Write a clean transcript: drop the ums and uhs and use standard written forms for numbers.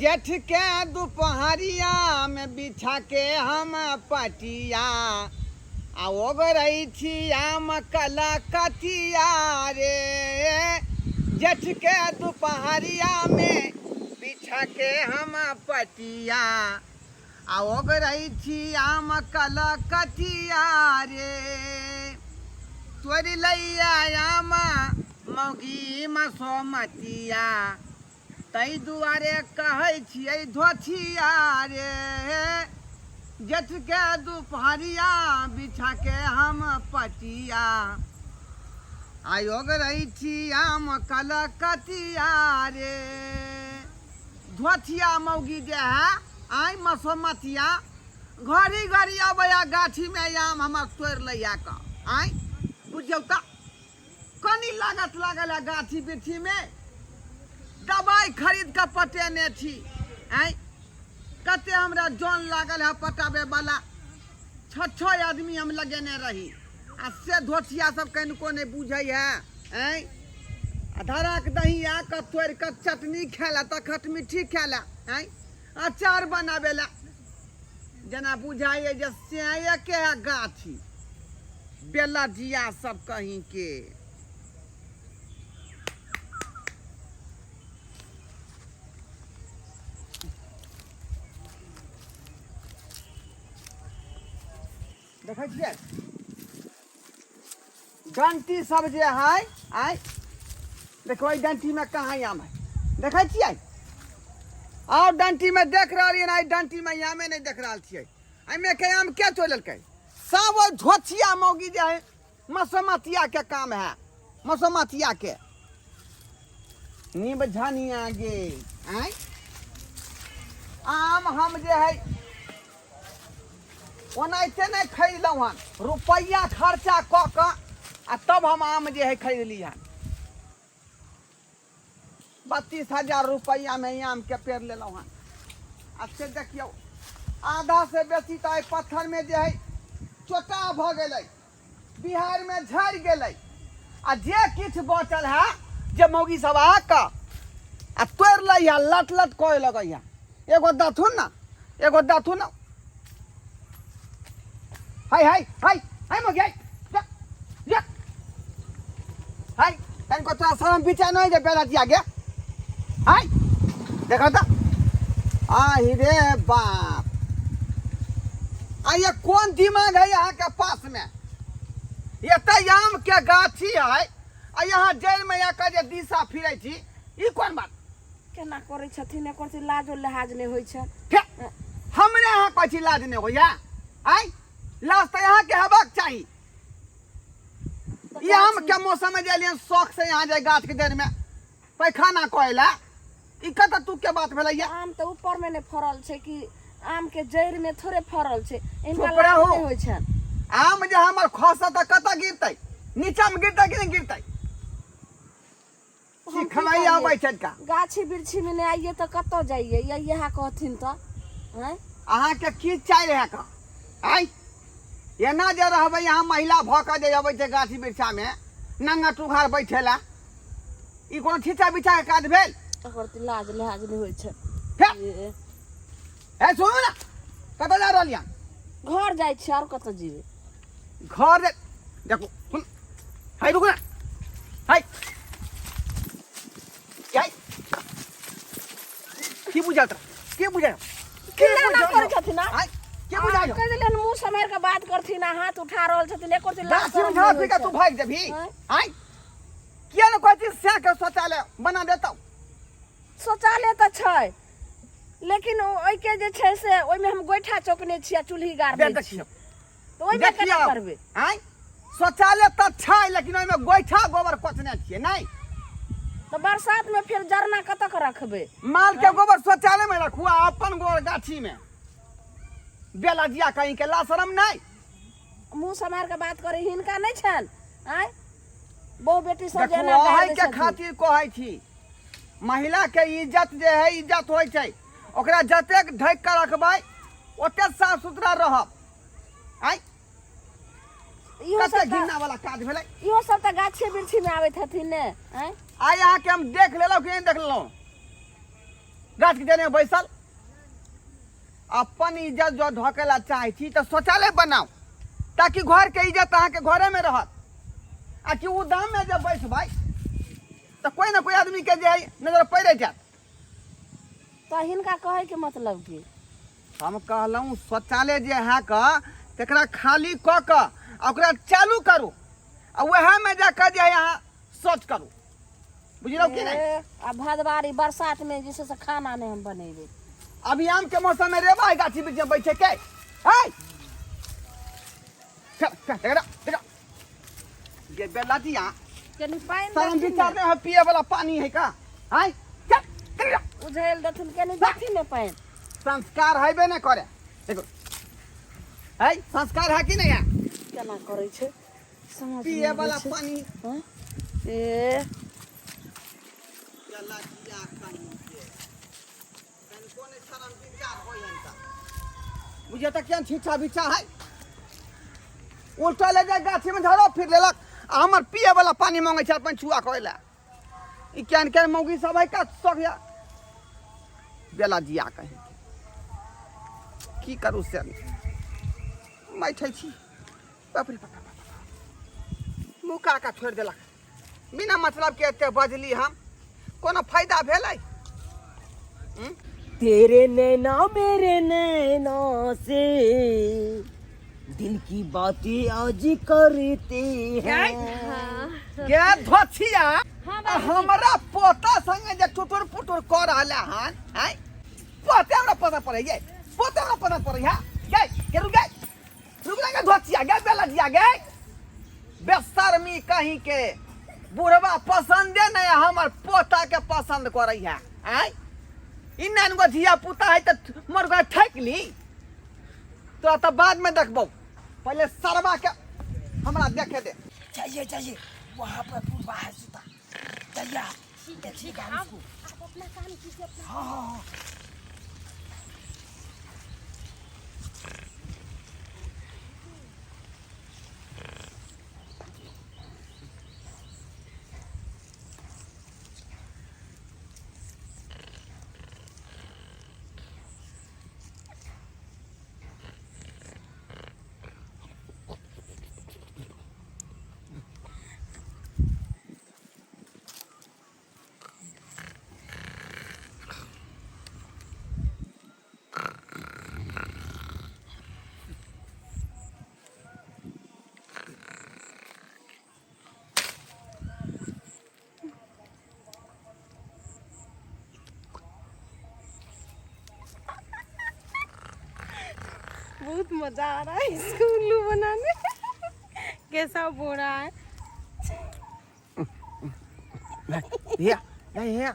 जेठ के दुपहरिया में बिछा के हम पटिया आ ओगरै छी आम कलकतिया रे। जेठ के दुपहरिया में बिछा के हम पटिया आ ओगरै छी आम कलकतिया रे। तोड़ि लैया आम मौगी मसोमतिया, ताहि दुआरे कहै छियै धोथिया रे। जेठ के दुपहरिया बिछा के हम पटिया आयोग रही छी आम कलकतिया रे। धोथिया मौगी जे है आइ मसोमतिया घड़ी घड़ी अबैया गाछीमे आम हमर तोड़ि लैया कऽ। आइ बुझियौ तऽ कनी लागत लागल है गाछी बिरछीमे, दवाइ खरीद कऽ पटेने छी। आँय कते हमरा जन लागल है पटाबे वाला, छः छः आदमी हम लगेने रही आ से धोथिया सब कनिको नहि बुझै है। आँय आ धराक दही आ कऽ तोड़ि कऽ चटनी खाय तऽ खटमिट्ठी खाय लए, आँय अचार बनाबे लए, जेना बुझाइए जे सैंयके है गाछी बेलजिया सब कहीं के। देखै छियै डंटी सब जे है, आय देखो एहि डंटी में कहाँ आम है, देखै छियै? और डंटी में देख रहल छियै, एहि डंटी में आमे नहीं देख रहल छियै। एहिमे के आम के तोड़लकै? सब ओहि धोथिया मौगी जे है मसोमतिया के काम है, मसोमतिया के नीब झनिया गे। आय आम हम जे है ओनाहिते नहि खरीदलहुँ हन, रुपैआ खर्चा कऽ कऽ आ तब हम आम जे है खरीदली हन। 32,000 रुपैआमे आमके पेड़ लेलहुँ हन आ से देखियौ आधा से बेसी तऽ एहि पत्थरमे जे है चोटा भऽ गेलै, बिहारमे झड़ि गेलै आ जे किछु बचल है जे मौगी सब आकऽ आ तोड़ि लै है, लट लट करे लगै है। एगो दथुन ना, एगो दथुन ना। हाय हाय हाय हाय मौगी हाय जा जा हाय, तनिको तोरा शरम पीछा नहीं जे बेला दिया गे। हाय देखो तो आहि रे बाप, आ ये कौन दिमाग है यहाँ के पास में? ये तो आम के गाछी है आ यहाँ जड़ में यहाँ के जे दिशा फिरे छी, ई कौन बात? केना करै छथिन, एकर से लाजो लिहाज नहि होइ छै। हमरे अहाँ कहै छी लाज नहि होइया? आइ लाज तऽ अहाँके हेबाक चाही। ई आम के मौसम में जे शौक से यहाँ जाय गाछ के जड़ में पैखाना करै ला, ई कतऽ तू के बात भेलै? आम तऽ ऊपर में नहि फड़ल छै कि आम के जड़ में थोड़े फड़ल छै, इनका लाज नहि होइ छनि। आम जे हमर खसत तऽ कतऽ गिरतै? नीचा में गिरतै कि नहि गिरतै? हम की सिखबै करियै? आबै छै का? गाछी वृक्षी में नहि आइए तऽ कतऽ जाइए? या इएह कहथिन तऽ आँय? अहाँके की चाही रहै का? आँय एना जे रहबै अहाँ महिला भऽ कऽ जे अबै छै गाछी वृक्षामे नंगा टुघार बैठे ला, ई कोनो छिचा बिछा के काज भेल? एकर तऽ लाज लिहाज नहि होइ छै। फेर ए, ए सुनू ने, कतऽ जा रहलियै? घर जाइ छियै, आओर कतऽ जेबै? घर देखू सुन, हाय रुकू ना, हाय हाय, की बुझल तोरा? की बुझल? की ना करै छथिन? हाय की बुझल? कहि देलियनि मुँह सम्हारि कऽ बात करथिन आ हाथ उठा रहल छथिन। एको दिन लाज गाछी शरम में झाड़ नहि होइ पी के तू छै। भागि जेबही? आँय? आँय किया ने कहै छी सएह के शौचालय बना देतौ? शौचालय तऽ छै, लेकिन ओहिके जे छै से ओहिमे हम गोइठा चौकने छी आ चूल्ही गाड़ने छी, देखियौ तऽ ओहिमे केना करबै? आँय शौचालय तऽ छै, लेकिन ओहिमे गोइठा गोबर कोचने छियै नहि? तऽ बरसात में फेर जरना कतऽ के रखबै? माल के गोबर शौचालय में रखू आ अपन गोबर गाछी में। बेलजिया कहीं के, ला शरम नहीं। मुँह सम्हारि के बात करै हिनका नहि छनि? आँय बहु बेटी सब देखू जेना गारि अहै दै के छथिन। खातिर कहै छी, महिला के इज्जत जे है इज्जत होइ छै, ओकरा जतेक ढकि के रखबै ओतेक साफ सुथरा रहब। आँय इहो कते सब तऽ घिन्ना वाला काज भेलै। इहो सब तऽ गाछे वृक्षी में आबैत हथिन ने? आँय आइ अहाँके हम देख लेलहुँ कि नहि देख लेलहुँ? गाछ के जने बैसल अपन इज्जत जो ढके ला चाहे छी तऽ शौचालय बनाउ ताकि घर के इज्जत अहाँके घरे में रहत आ कि ओ दाम में जब बैसबै तऽ कोई ना कोई आदमी के जे है नजर पड़े जायत। तऽ हिनका कहैके मतलब की? हम कहलहुँ शौचालय जे है के तकरा खाली कऽ कऽ आ ओकरा चालू करू आ वएह में जाकऽ जे है अहाँ शौच करू, बुझलहुँ कि नहि? ए, आ भदवारी बरसात में जे छै से खाना नहि हम बनेबै। अभी आम के मौसम में रेबा है गाछी बीच में बैठे के है। चल चल देखा देखा ये बेला दिया कनि पानि शरम देथिन विचार ने। नहीं है, पिए वाला पानी है का हाय चल चल जा। उझेल देथिन कनि देथिन ने पानि। संस्कार है बे नहीं करे, देखो है संस्कार है कि नहीं है? केना करै छै समझ पिए नहि आबै वाला छै। पानी। हँ? ए बेला दिया कहीं के कनिको नहि शरम विचार होइ हन तऽ बुझियौ तऽ केहन छिछा बिछा है, उल्टा ले जाय गाछी में झड़ो फिर लेलक आ हमर पिए वाला पानी मांगे छै अपन छुआ करे ला। ई केहन केहन मौगी सब है का शौक या बेला जिया कहीं की करू से बैठे छी। बाप रे बाप, बाप, बाप। मुका का छोड़ि देलक बिना मतलब के एते बजली हम, कोनो फायदा भेलै? तेरे नैना मेरे नैना से दिल की बातें आज करते हैं। गे धोछिया, आ हमरा पोता संगे जे टुटुर पुटुर कऽ रहल हन आँय, पोते हमरा पता पड़ै ये, पोते हमरा पता पड़ै है। गे के रुक गे, रुक गे धोछिया, गे बेलजिया, गे बेशर्मी कहीं के। बुढ़वा पसंदे नहीं हमर पोता के पसंद करै है आँय। ई नान गो धिया पुता है तऽ मर गए ठकि ली तो तऽ बाद में देखबौ, पहले सरवा के हमरा देखे दे। जाइए जाइए, वहाँ पर बुढ़वा है सुता, जाइए आप, देखिएगा उसको। आप अपना काम कीजिए अपना। हाँ हाँ हाँ। बहुत मजा आ रहा है इसको उल्लू बनाने। कैसा बोल रहा है। हिया, नहीं हिया।